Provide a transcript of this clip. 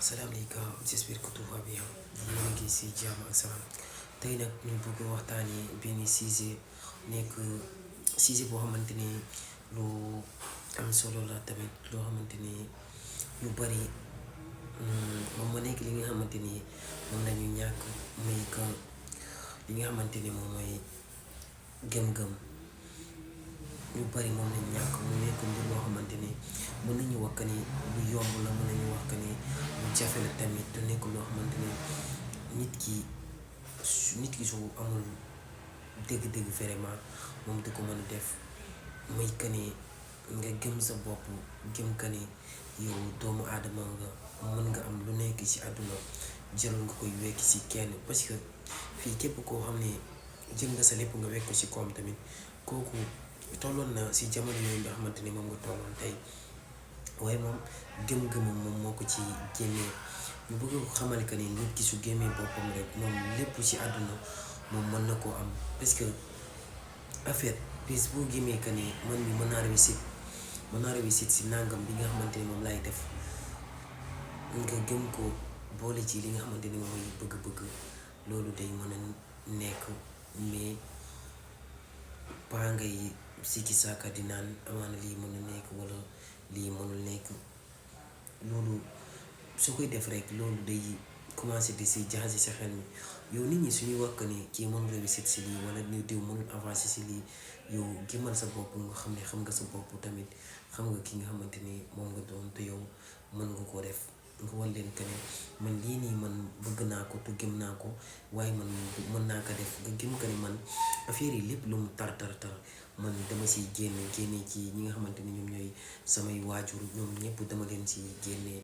Assalamualaikum, j'espère que tout va bien. Yéen a ngi si jàmm ak salaam tey nag ñu bëgg waxtaanee benn sujet nekk sujet boo xamante ni lu am solo la tamit loo xamante ni ñu bari moom moo nekk li nga xamante ni moom la ñu ñàkk muy que li nga xamante ni moom mooy gëm-gëm. ñu bari moom lañ ñàkk mu nekk mbir moo xamante ni mën nañu wax que ni lu yomb la mën nañu wax que ni lu jafe la tamit te nekk loo xamante ni nit ki su amul dégg-dégg vraiment moom du ko mën a def muy que ni nga gëm sa bopp gëm que ni yow doomu aadama nga mën nga am lu nekk ci àdduna jarul nga koy wekk ci kenn parce que fii képp koo xam ne jël nga sa lépp nga wekk ko ci koom tamit kooku tolloon na ci jamono yooyu nga xamante ni moom nga tolloon tey waaye moom gëm-gëmam moom moo ko ci génnee ñu bëgg ko xamal que ni nit ki su gémmee boppam rek moom lépp ci àdduna moom mën na koo am parce que affaire bis boo gémmee que ni man mi mën naa réussir ci nangam bi nga xamante ni moom laay def nga gëm ko boole ci li nga xamante ni mooy bëgg-bëgg loolu day mën a nekk mais paa ngay sikki saaka di naan amaana lii mën na nekk wala lii mënul nekk loolu soo koy def rek loolu day commencé di si jaxase sa xel mi yow nit ñi suñuy wax que ni kii mënul réussir si lii wala ni diw mënul avancer si lii yow gëmal sa bopp nga xam ne xam nga sa bopp tamit xam nga ki nga xamante ni moom nga doon te yow mën nga koo def nga wan leen que ne man lii nii man bëgg naa ko te gëm naa ko waaye man mën naa ko def nga gëm que ni man affaire yi lépp lu mu tar tar tar man dama siy génne ci ñi nga xamante ni ñoom ñooy samay waajur ñoom ñëpp dama leen si génne.